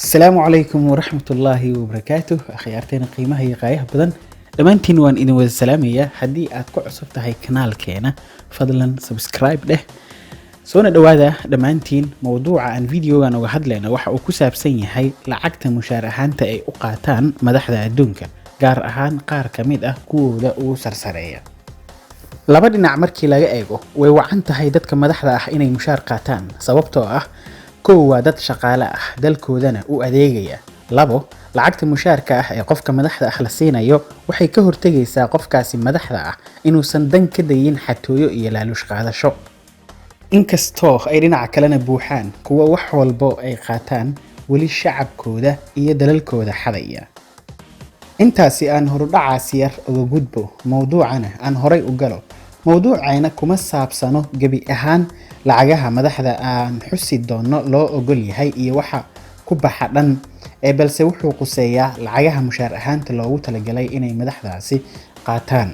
Asalaamu calaykum waraxmatullaahi wabarakaatuh. Akhyaarteena qiimaha iyo qaayaha badan, dhammaantiin waan idin wada salaamayaa. Haddii aad ku cusub tahay kanaalkeena, fadlan subscribe dheh, soona dhowaada dhammaantiin. Mowduuca aan videogan uga hadlayno waxa uu ku saabsan yahay lacagta mushaar ahaanta ay u qaataan madaxda adduunka, gaar ahaan qaar ka mid ah kuwooda ugu sarsareeya. Laba dhinac markii laga eego, way wacan tahay dadka madaxda ah inay mushaar qaataan, sababtoo ah: kow, waa dad shaqaale ah, dalkoodana u adeegaya; labo, lacagta mushaarka ah ee qofka madaxda ah la siinayo waxay ka hortegaysaa qofkaasi madaxda ah inuusan dan ka dayin xatooyo iyo laaluush qaadasho. Inkastoo ay dhinaca kalena buuxaan kuwa wax walbo ay qaataan weli shacabkooda iyo dalalkooda xadaya. Intaasi aan horudhacaasi yar uga gudbo, mowduucana aan horay u galo. Mowduucayna kuma saabsano gebi ahaan lacagaha madaxda aan xusi doono loo ogol yahay iyo waxa ku baxa dhan ee, balse wuxuu quseeyaa lacagaha mushaar ahaanta loogu talagalay inay madaxdaasi qaataan.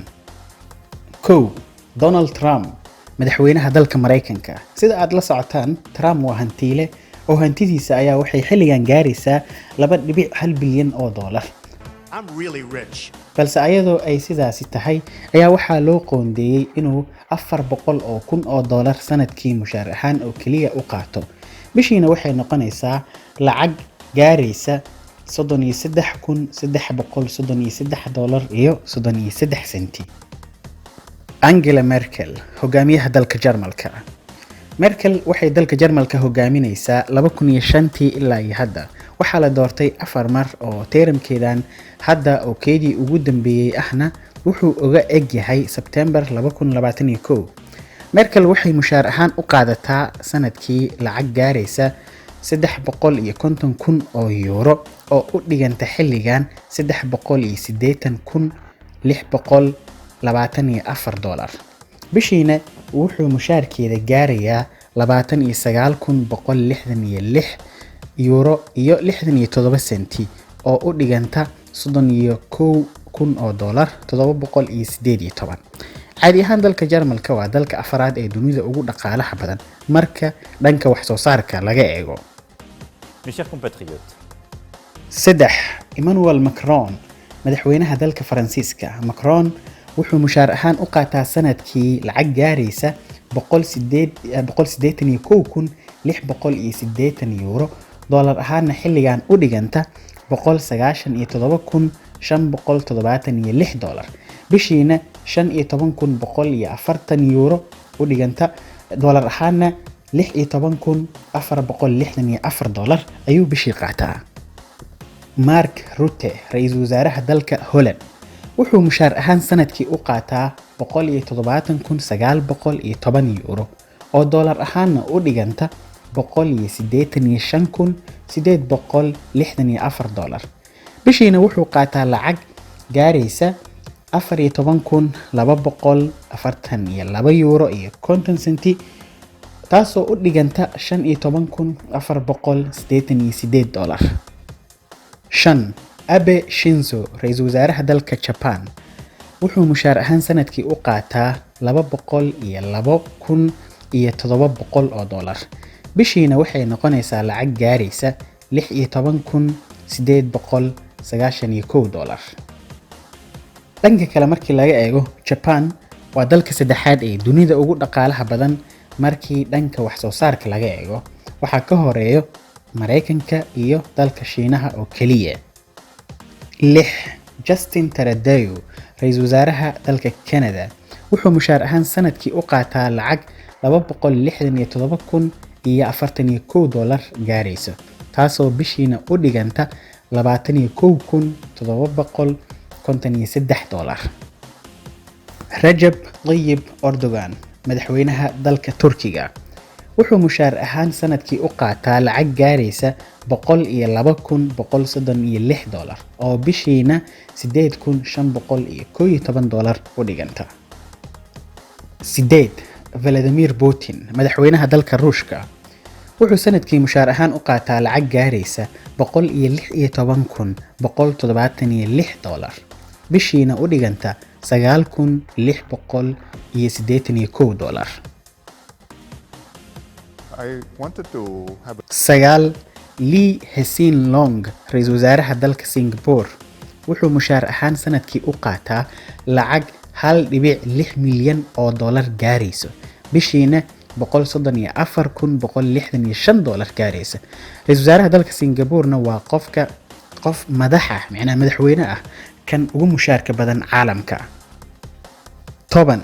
Kow, Donald Trump, madaxweynaha dalka Maraykanka. Sida aad la socotaan, Trump waa hantiile oo hantidiisa ayaa waxay xilligan gaaraysaa 2.1 bilyan oo doolar. I'm really rich. Balse ayadoo ay sidaasi tahay ayaa waxaa loo qoondeeyey inuu $400,000 sanadkii mushaar ahaan oo keliya u qaato. Bishiina waxay noqonaysaa lacag gaaraysa $33,333.33. Angela Merkel, hogaamiyaha dalka Jarmalka. Merkel waxay dalka Jarmalka hogaaminaysaa 2005-tii ilaa iyo hadda. Waxaa la doortay afar mar, oo teeramkeedan hadda oo keedii ugu dambeeyey ahna wuxuu uga eg yahay Sebtembar 2021. Merkel waxay mushaar ahaan u qaadataa sanadkii lacag gaaraysa 350,000 oo euro, oo u dhiganta xilligan $380,624. Bishiina wuxuu mushaarkeeda gaarayaa €29,166.67, oo u dhiganta $31,000 oo 718. Caadi ahaan dalka Jarmalka waa dalka afraad ee dunida ugu dhaqaalaha badan marka dhanka wax soo saarka laga eego. Mes chers compatriotes, Saddex, Emmanuel Macron, madaxweynaha dalka Faransiiska. Macron wuxuu mushaar ahaan u qaataa sanadkii lacag gaaraysa €181,680, doolar ahaana xilligan u dhiganta $197,576. Bishiina €15,140, u dhiganta doolar ahaana $16,464 ayuu bishii qaataa. Mark Rutte, ra-iisul wasaaraha dalka Holland, wuxuu mushaar ahaan sanadkii u qaataa €170,910, oo doolar ahaana u dhiganta $185,864. Bishiina wuxuu qaataa lacag gaaraysa €14,242.50, taasoo u dhiganta $15,488. Shan, Abe Shinzo, ra-iisul wasaaraha dalka Japan, wuxuu mushaar ahaan sanadkii u qaataa $202,700 oo doolar. Bishiina waxay noqonaysaa lacag gaaraysa $16,891. Dhanka kale markii laga eego, Japan waa dalka saddexaad ee dunida ugu dhaqaalaha badan markii dhanka wax soo saarka laga eego. Waxaa ka horeeyo Mareykanka iyo dalka Shiinaha oo keliya. Lix, Justin Trudeau, ra-iisul wasaaraha dalka Canada, wuxuu mushaar ahaan sanadkii u qaataa lacag $267,041 gaaraysa, taasoo bishiina u dhiganta $21,753. Rajab Tayyip Erdogan, madaxweynaha dalka Turkiga, wuxuu mushaar ahaan sanadkii u qaataa lacag gaaraysa $102,136, oo bishiina $8,511 u dhiganta. Sideed, Vladimir Putin, madaxweynaha dalka Ruushka, wuxuu sanadkii mushaar ahaan u qaataa lacag gaaraysa $116,176, bishiina u dhiganta $9,681. I wanted to have Sagaal, Lee Hsien Loong, ra-iisul wasaaraha dalka Singapore, wuxuu mushaar ahaan sanadkii u qaataa lacag 1.6 milyan oo dollar gaarayso, bishiina $134,165 gaaraysa. Ra-iisul wasaaraha dalka Singaporena waa qofka qof madax ah, micnaha madaxweyne ah, kan ugu mushaarka badan caalamka. 10,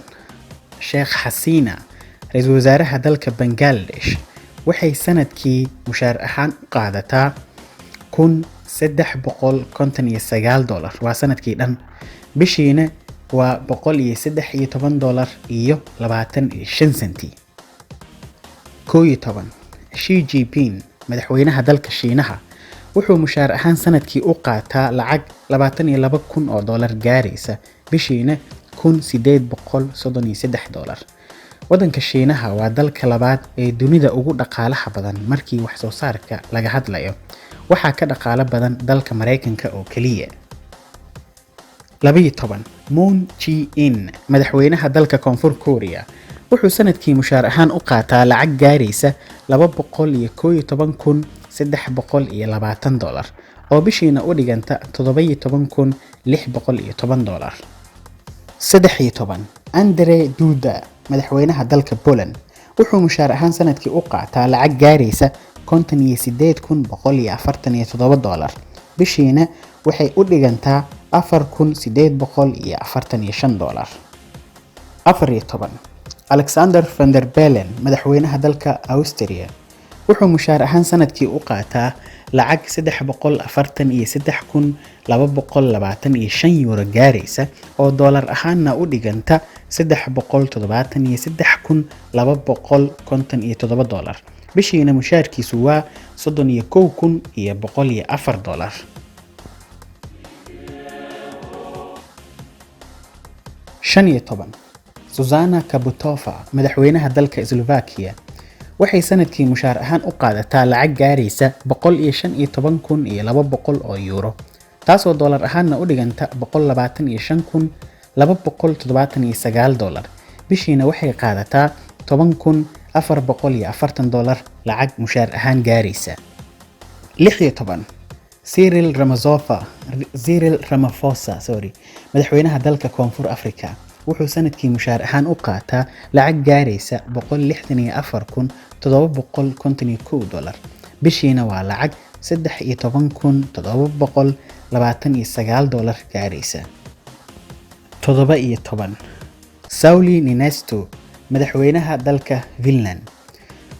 Sheekh Xasiina, ra-iisul wasaaraha dalka Bangladesh, waxay sanadkii mushaar ahaan u qaadataa $1,359, waa sanadkii dhan, bishiina waa $113.25. 11, Xi Jinping, madaxweynaha dalka Shiinaha, wuxuu mushaar ahaan sanadkii u qaataa lacag 22,000 oo dollar gaaraysa, bishiina $1,833. Waddanka Shiinaha waa dalka labaad ee dunida ugu dhaqaalaha badan markii wax soo saarka laga hadlayo. Waxaa ka dhaqaalo badan dalka Mareykanka oo keliya. 12, Moon Jae-in, madaxweynaha dalka Koonfur Korea, wuxuu sanadkii mushaar ahaan u qaataa lacag gaaraysa $211,320, oo bishiina u dhiganta $17,610. 13, Andre Duda, madaxweynaha dalka Poland, wuxuu mushaar ahaan sanadkii u qaataa lacag gaaraysa $58,147, bishiina waxay u dhigantaa $4,845. 14, Alexander van der Bellen, madaxweynaha dalka Austria, wuxuu mushaar ahaan sanadkii u qaataa lacag €343,225 gaaraysa, oo doolar ahaanna u dhiganta $373,257, bishiina mushaarkiisu waa $31,104. 15, Zuzana Kaputova, madaxweynaha dalka Slovakia, waxay sanadkii mushaar ahaan u qaadataa lacag gaaraysa 115,200 oo euro, taasoo doolar ahaanna u dhiganta $125,279, bishiina waxay qaadataa $10,440 lacag mushaar ahaan gaaraysa. 16, Cyril Ramaphosa, Cyril Ramaphosa, sorry, madaxweynaha dalka Koonfur Afrika, wuxuu sanadkii mushaar ahaan u qaataa lacag gaaraysa $164,751, bishiina waa lacag $13,729 gaaraysa. 17, Sauli Niinisto, madaxweynaha dalka Finland,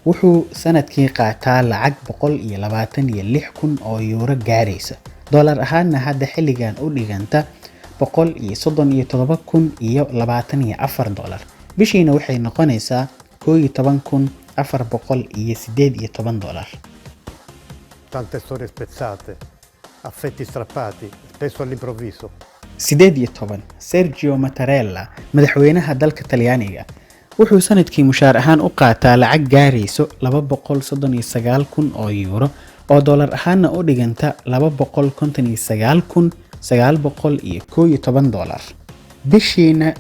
wuxuu sanadkii qaataa lacag 126,000 oo euro gaaraysa, doolar ahaanna hadda xilligan u dhiganta $137,024, bishiina waxay noqonaysaa $11,418. Tante storie spezzate, affetti strappati, spesso all'improvviso. 18, Sergio Mattarella, madaxweynaha dalka Talyaaniga, wuxuu sanadkii mushaar ahaan u qaataa lacag gaarayso 239,000 oo euro, oo doolar ahaanna u dhiganta $259,911, bishiina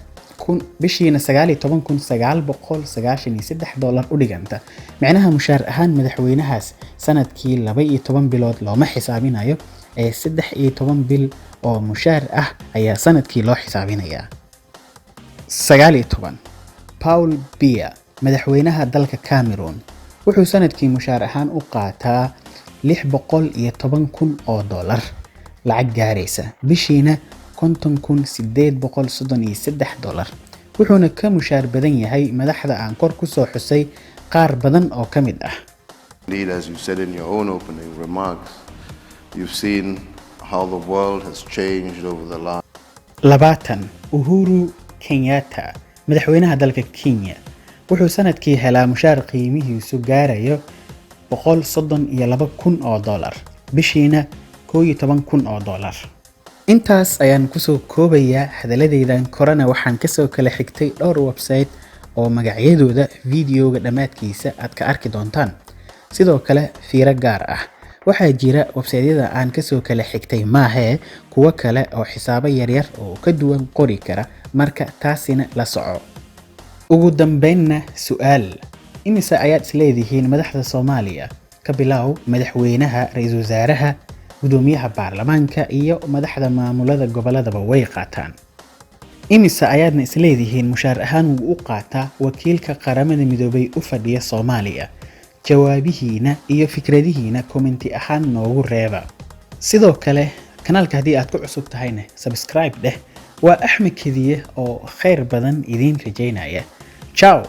$19,993 u dhiganta. Micnaha mushaar ahaan madaxweynahaas sanadkii 12 bilood looma xisaabinayo ee 13 bil oo mushaar ah ayaa sanadkii loo xisaabinayaa. 19, Paul Biya, madaxweynaha dalka Cameroon, wuxuu sanadkii mushaar ahaan u qaataa 610,000 oo dollar lacag gaaraysa, bishiina $50,833, wuxuuna ka mushaar badan yahay madaxda aan kor kusoo xusay qaar badan oo ka mid ah. Indeed, as you said in your own opening remarks, you've seen how the world has changed over the last 20, Uhuru Kenyatta, madaxweynaha dalka Kenya, wuxuu sanadkii helaa mushaar qiimihiisu gaarayo 132,000 oo dollar, bishiina 11,000 oo dollar. Intaas ayaan kusoo koobayaa hadaladeydan korana. Waxaan kasoo kala xigtay dhowr website oo magacyadooda videoga dhammaadkiisa aad ka arki doontaan. Sidoo kale, fiiro gaar ah, waxaa jira website-yada aan kasoo kala xigtay maahee kuwo kale oo xisaabo yaryar oo ka duwan qori kara, marka taasina la soco. Ugu dambeynna, su-aal: imise ayaad isleedihiin madaxda Soomaaliya Ka bilow madaxweynaha, ra-iisul wasaaraha, gudoomiyaha baarlamaanka iyo madaxda maamulada goboladaba way qaataan. Imise ayaadna isleedihiin mushaar ahaan wuu u qaataa wakiilka Qaramada Midoobay u fadhiya Soomaaliya? Jawaabihiina iyo fikradihiina comment ahaan noogu reeba. Sidoo kale kanaalka haddii aad ku cusub tahayna, subscribe dheh. Waa Axmed Kediye oo khayr badan idiin rajaynaya. Ciao.